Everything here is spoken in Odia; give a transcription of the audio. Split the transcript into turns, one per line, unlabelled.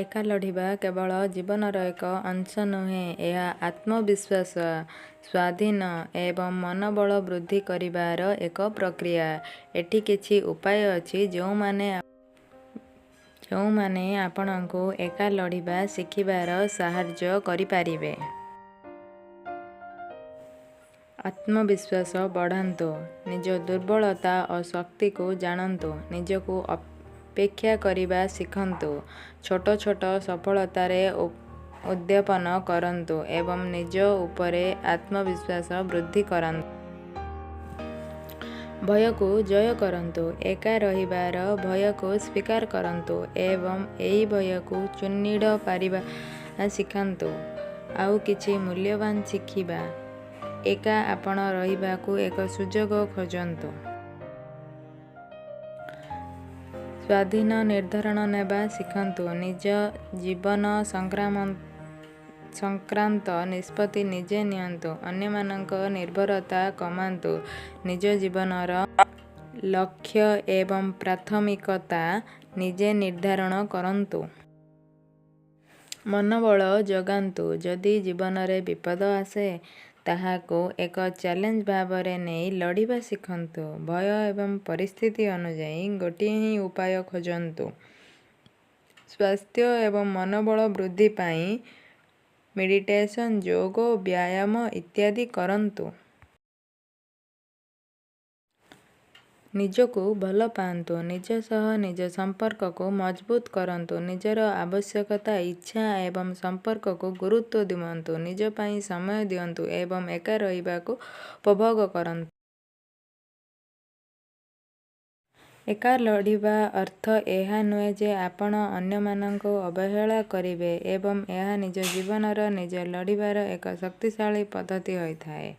ଏକା ଲଢ଼ିବା କେବଳ ଜୀବନର ଏକ ଅଂଶ ନୁହେଁ, ଏହା ଆତ୍ମବିଶ୍ୱାସ, ସ୍ୱାଧୀନ ଏବଂ ମନୋବଳ ବୃଦ୍ଧି କରିବାର ଏକ ପ୍ରକ୍ରିୟା। ଏଠି କିଛି ଉପାୟ ଅଛି ଯେଉଁମାନେ ଆପଣଙ୍କୁ ଏକା ଲଢ଼ିବା ଶିଖିବାରେ ସାହାଯ୍ୟ କରିପାରିବେ। ଆତ୍ମବିଶ୍ୱାସ ବଢ଼ାନ୍ତୁ। ନିଜ ଦୁର୍ବଳତା ଓ ଶକ୍ତିକୁ ଜାଣନ୍ତୁ। ନିଜକୁ ଅପେକ୍ଷା କରିବା ଶିଖନ୍ତୁ। ଛୋଟ ଛୋଟ ସଫଳତାରେ ଉଦଯାପନ କରନ୍ତୁ ଏବଂ ନିଜ ଉପରେ ଆତ୍ମବିଶ୍ୱାସ ବୃଦ୍ଧି କରନ୍ତୁ। ଭୟକୁ ଜୟ କରନ୍ତୁ। ଏକା ରହିବାର ଭୟକୁ ସ୍ୱୀକାର କରନ୍ତୁ ଏବଂ ଏହି ଭୟକୁ ଚିହ୍ନିପାରିବା ଶିଖନ୍ତୁ। ଆଉ କିଛି ମୂଲ୍ୟବାନ ଶିଖିବା। ଏକା ଆପଣ ରହିବାକୁ ଏକ ସୁଯୋଗ ଖୋଜନ୍ତୁ। ସ୍ୱାଧୀନ ନିର୍ଣ୍ଣୟ ନେବା ଶିଖନ୍ତୁ। ନିଜ ଜୀବନ ସଂକ୍ରାନ୍ତ ନିଷ୍ପତ୍ତି ନିଜେ ନିଅନ୍ତୁ। ଅନ୍ୟମାନଙ୍କ ନିର୍ଭରତା କମାନ୍ତୁ। ନିଜ ଜୀବନର ଲକ୍ଷ୍ୟ ଏବଂ ପ୍ରାଥମିକତା ନିଜେ ନିର୍ଦ୍ଧାରଣ କରନ୍ତୁ। ମନୋବଳ ଜଗାନ୍ତୁ। ଯଦି ଜୀବନରେ ବିପଦ ଆସେ, ତାହାକୁ ଏକ ଚ୍ୟାଲେଞ୍ଜ ଭାବରେ ନେଇ ଲଢ଼ିବା ଶିଖନ୍ତୁ। ଭୟ ଏବଂ ପରିସ୍ଥିତି ଅନୁଯାୟୀ ଗୋଟିଏ ହିଁ ଉପାୟ ଖୋଜନ୍ତୁ। ସ୍ୱାସ୍ଥ୍ୟ ଏବଂ ମନୋବଳ ବୃଦ୍ଧି ପାଇଁ ମେଡିଟେସନ୍, ଯୋଗ, ବ୍ୟାୟାମ ଇତ୍ୟାଦି କରନ୍ତୁ। ନିଜକୁ ଭଲ ପାଆନ୍ତୁ। ନିଜ ସହ ନିଜ ସମ୍ପର୍କକୁ ମଜବୁତ କରନ୍ତୁ। ନିଜର ଆବଶ୍ୟକତା, ଇଚ୍ଛା ଏବଂ ସମ୍ପର୍କକୁ ଗୁରୁତ୍ୱ ଦିଅନ୍ତୁ। ନିଜ ପାଇଁ ସମୟ ଦିଅନ୍ତୁ ଏବଂ ଏକା ରହିବାକୁ ଉପଭୋଗ କରନ୍ତୁ। ଏକା ଲଢ଼ିବା ଅର୍ଥ ଏହା ନୁହେଁ ଯେ ଆପଣ ଅନ୍ୟମାନଙ୍କୁ ଅବହେଳା କରିବେ ଏବଂ ଏହା ନିଜ ଜୀବନ ନିଜେ ଲଢ଼ିବାର ଏକ ଶକ୍ତିଶାଳୀ ପଦ୍ଧତି ହୋଇଥାଏ।